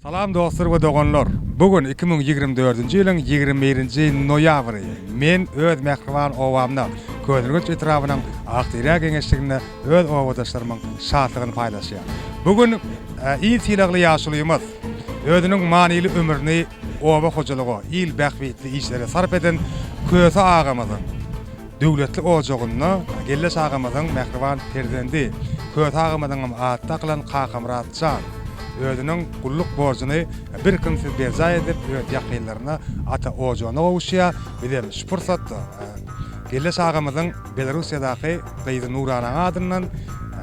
Salam dostlar we doganlar! Bu gün 2024-nji ýylyň 21-nji noýabry. Men öz mähriban obamda, Köneürgenç etrabynyň Akderýa geňeşliginde öz obadaşlarymyň şatlygyny paýlaşýan. Bu gün il sylagly ýaşulymyz, özüniň manyly ömrüni oba hojalyga, il bähbitli işlere sarp eden Köse agamyzyň döwletli ojagynda Gelleş agamyzyň mähriban perzendi, Köse agamyzyňam ady dakylan Kakamyrat jan özüniň gulluk borjuny birkemsiz berjaý edip, öz ýakynlaryna, ata ojagyna gowuşýar. Bizem şu pursatda Gelleş agamyzyň Belarussiýadaky gyzy Nuranaň adyndan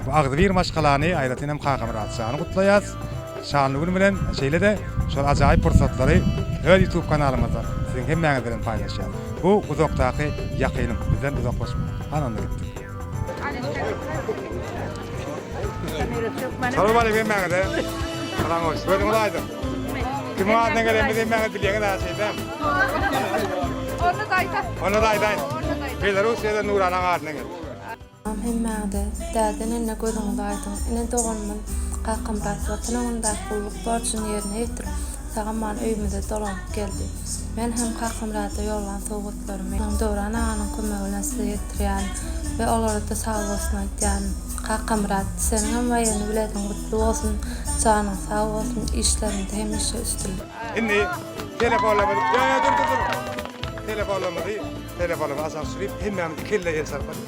bu agzybir maşgalany, aýratyn hem Kakamyrat jany gutlaýas. Şanly gün bilen, şeýle-de şol ajaýyp pursatlary öz YouTube kanalymyzda siziň hemmäňiz bilen paýlaşýas. Bu uzakdaky ýakynym, bizden uzaklaşma. Hany onda gitdik. Salowmaleýkim hemmäňize. Salam bolsun. Gözüňiz aýdyň. Kimiň adyna gelenimizi hemmäňiz bilýäňiz-ä şeýdäm. Onda-da aýdaý. Onda-da aýdaýyn. Belarussiýadan Nuranaň adyna geldik. Salam hemmäňize. Däden ene gözüňiz aýdyň. Ene doganymyz Kakamyrat Watan öňündäki gulluk borjuny ýerine ýetirip, sag-aman öýümize dolanyp geldi. Men hem Kakamyrada ýollan sowgatlarymy Döwran aganyň kömegi bilen size ýetirýärin we olara-da sagbolsun aýtýaryn. Kakamyrat, seniňem waýenni bilediň gutly bolsun, janyň sag bolsun, işleriňde hemişe üstünlik. Indi telefonlarymyzy, ýa ýa dur dur dur. Telefonlarymyzy, telefonlarymyzy aşak düşürip, hemmämiz iki elle el çarpalyň.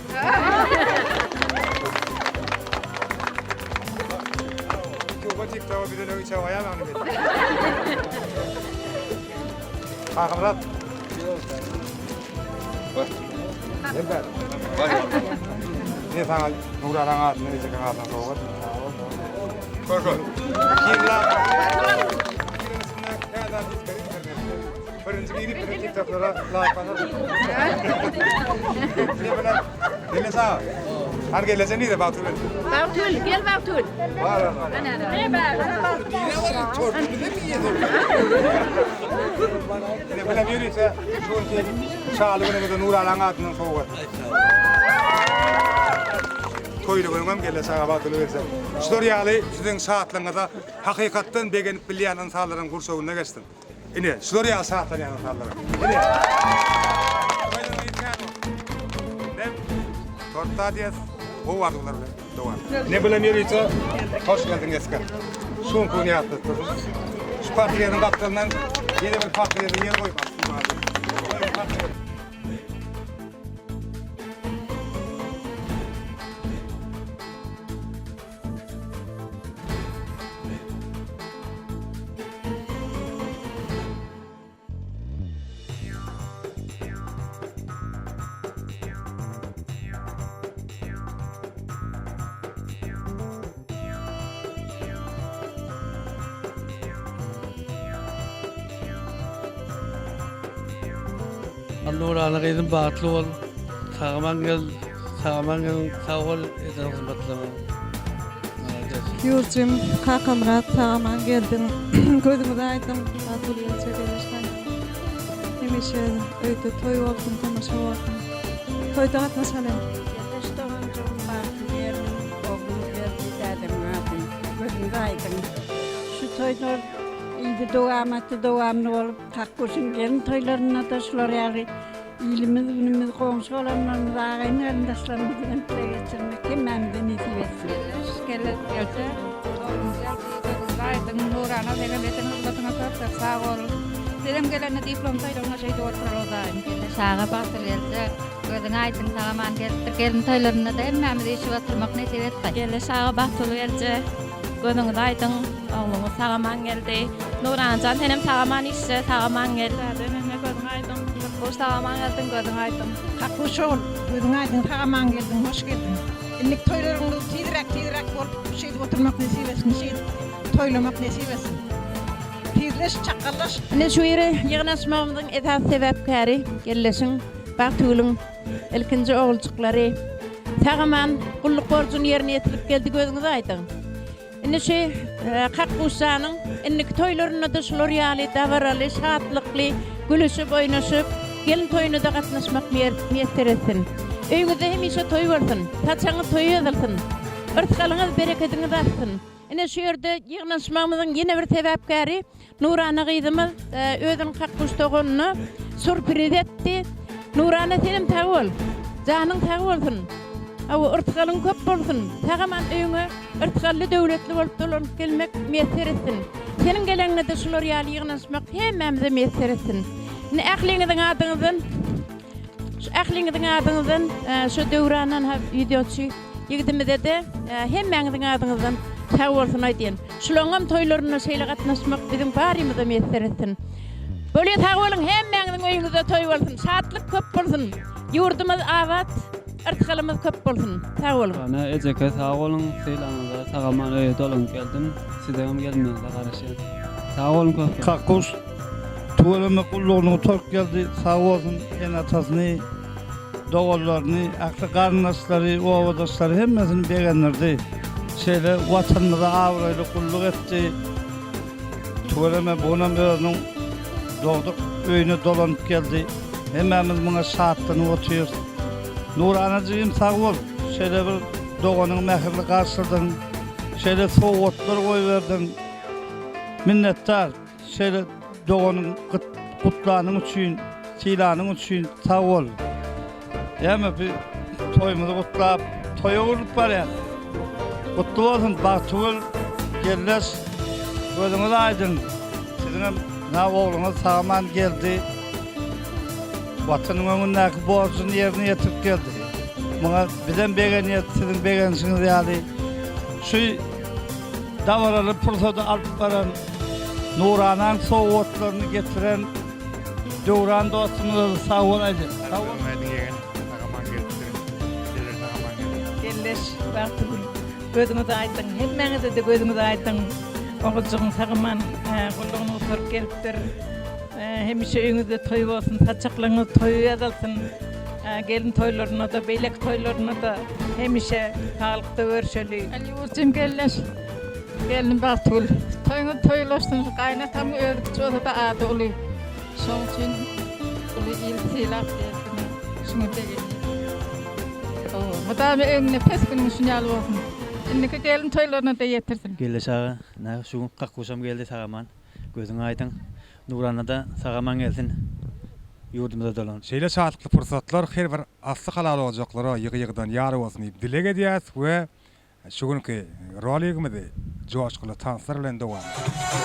Ýutuba tiktoka bize öň içe goýar ony biz. Kakamyrat. Gel bäri. Ne saňa Nuranaň adyndan ejeke adyndan sowgat. Gör gör. Ýyllap. Birinji girip biziň TikToklara laýk basar. Gele sag. Hany gelesen nire Bagtygül? Bagtygül, gel Bagtygül. Bar. Ne bilen ýörite şu günki şaly günüňizde Nuralaň adyndan sowgat. Toýly günüňem gele saga bagtly bersin. Şular ýaly siziň şatlygyňyza hakykatdan begenip bilýän ynsanlaryň gurşawynda geçsin. Ine, şular ýaly şatlanýan ynsanlar. Ine. Nem tortda diýes, gowy arzuwlar bilen dowam. Ne bilen ýörite hoş geldiň Esger. Şu günki güni ýatladyp Şu portretiň gapdalyndan ýene bir portreti ýer goýup Nurana gyzym bagtly bol. Sag-aman gel, sag-aman gelin, sag bol eden hyzmatlaryňa. Malades. Ýurjum Kakamyrat sag-aman geldiň. Gözüňiz aýdyň. Bagtly geljek geleşen. Hemişe öýde toý bolsun, tomaşa bolsun. Toýda gatnaşalyň. Ýoldaş doganjygym bagtly gelin, ogluňyz berdi dädemiň adyny. Gözüňiz aýdyň. Şu toýlar yzy dowamaty dowamly bolup, Kakguşuň gelin toýlarynda-da şular ýaly Ilimiz, günümiz, goňşy-golamlarymyz, agaýyn-garyndaşlarymyz bilen bile geçirmek hemmämize nesip etsin. Geleş gelse, oglumyz geldi, gözüňiz aýdyň, Nurana seňem eden hyzmatyňa köp köp sag bol. Sizem gelende diplom toýlaryňa şeýdip oturarys daýym. Geleş aga bagtly geljek, gözüň aýdyň sag-aman gelipdir. Gelin toýlarynda-da hemmämizi üýşüp oturmak nesip etsin. Geleş aga bagtly geljek. Gözüňiz aýdyň, ogluňyz sag-aman geldi. Nuranajan senem sag-aman işle, sag-aman gel. Dädem ene gözüň aýdyň. Kakguş sag-aman geldiň, gözüň aýdyň. Kakguş ogul, gözüň aýdyň, sag-aman geldiň, hoş geldiň. Indiki toýlaryňyz tizräk, tizräk bolup, şeýdip oturmak nesip etsin, şeýdip toýlamak nesip etsin. Tizleş, çakganlaş. Ine şu ýere ýygnaşmagymyzyň esasy sebäpkäri Gelleşiň, Bagtygülüň ilkinji oguljyklary sag-aman gulluk borjuny ýerine ýetirip geldi gözüňiz aýdyň. Indi şu Kakguşjanyň indiki toýlarynda-da şular ýaly dabaraly, şatlykly, gülüşip, oýnaşyp, gelin toýuna-da gatnaşmak miýesser etsin. Öýüňizde hemişe toý bolsun, saçagyňyz toýa ýazylsyn, yrsgalyňyz, berekediňiz artsyn. Ine şu ýerde ýygnanyşmagymyzyň ýene bir sebäpkäri Nurana gyzymyz özüniň kakguş doganyna surpriz etdi. Nurana senem sag bol. Janyň sag bolsun. Hawa, yrsgalyň köp bolsun. Sag-aman öýüňe yrsgally, döwletli bolup dolanyp gelmek miýesser etsin. Seniň geleňde-de şular ýaly ýygnanyşmak hemmämize miýesser etsin. Indi ähliňiziň adyňyzdan Şu ähliňiziň adyňyzdan şu Döwrandan ha wideoçy ýigidimize-de hemmäňiziň adyňyzdan sag bolsun aýdýan. Şulaňam toýlaryna şeýle gatnaşmak biziň barymyza miýesser etsin. Bolýa sag boluň hemmäňiziň öýüňizde toý bolsun, şatlyk köp bolsun, ýurdumyz abat, yrsgalymyz köp bolsun. Sag boluň. Ana ejeke sag boluň sylagyňyza sag-aman öýe dolanyp geldim siziňem gelmegiňize garaşýan sag boluň köp köp. Kakguş Tüweleme gullugyny gutaryp geldi. Sag bolsun ene-atasyny, doganlaryny, ähli garyndaşlary, obadaşlary hemmesini begendirdi. Şeýle Watanymyza abraýly gulluk etdi. Tüweleme bu günem özüniň dogduk öýüne dolanyp geldi. Hemmämiz muňa şatlanyp otyrys. Nurana jigim sag bol. Şeýle bir doganyňy mähirli garşyladyň. Şeýle sowgatlar goýberdiň. Minnetdar. Şeýle doganyň gutlanyň üçin, sylanyň üçin sag bol. Näme bi toýumyzy gutlap, toýa öwrülip barýar. Gutly bolsun, Bagtygül, Gelleş, gözüňiz aýdyň. Siziňem na ogluňyz sag-aman geldi. Watanyň öňündäki borjuny ýerine ýetirip geldi. Muňa bizem begenýäs siziň begenişiňiz ýaly. Şu dabaraly pursady alyp baran Nuranaň sowgatlaryny getiren Döwran dostumyza-da sag bol aýdýan. Sag bol. Aýdyň ýegen sag-aman gelipdir. Sizler sag-aman geliň. Gelleş Bagtygül gözüňiz aýdyň hemmäňizede gözüňiz aýdyň oguljygyň sag-aman gullugyny gutaryp gelipdir hemişe öýüňizde toý bolsun saçaklaryňyz toýa ýazylsyn gelin toýlarynada beýleki toýlarynada hemişe saglykda görşeli. Ýurjum Gelleş Gelnim Bagtygül, toýuňyz toý ulaşsyn, gaýynatamyň özi kiçi bolsa-da ady uly. Şoň üçin uly il sylap geldiňiz. Şuňa begenýän. Hawa, mydama öňüne pes günüň şun ýaly bolsun. Indiki gelin toýlaryna-da ýetirsin. Gelleş aga, ine şu gün kakguşam geldi sag-aman. Gözüň aýdyň. Nurana-da sag-aman gelsin. Ýurdumyza dolan. Şeýle şatlykly pursatlar her bir asly halal ojaklara ýygy-ýygydan ýar bolsun diýip dileg edýäs we Şu günki roligimizi joşguly tanslar bilen dowam etdirýäris.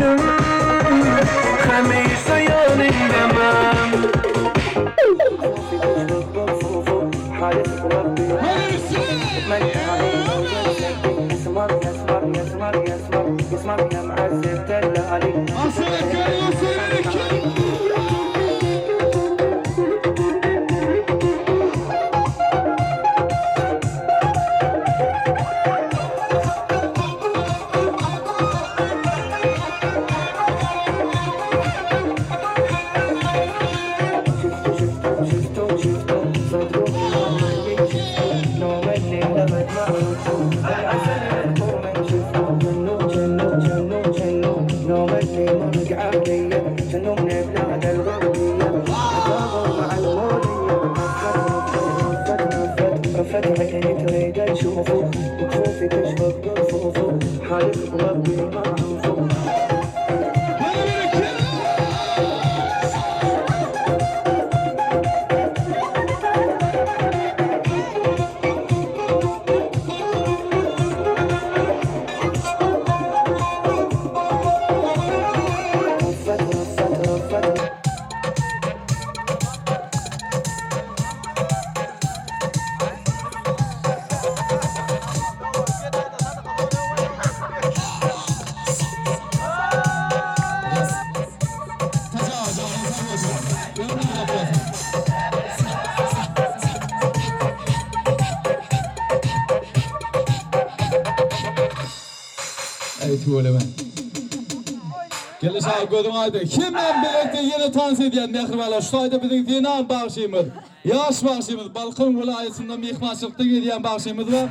Gülüm hemişe ýanyňda men. Eý tüweleme. Geldi şa gözüň aýdyň. Hemmämiz bilelikde ýene tans edýän mähribanlar. Şu taýda biziň zenan bagşymyz, ýaş bagşymyz Balkan welaýatynda myhmançylykda gezýän bagşymyz bar.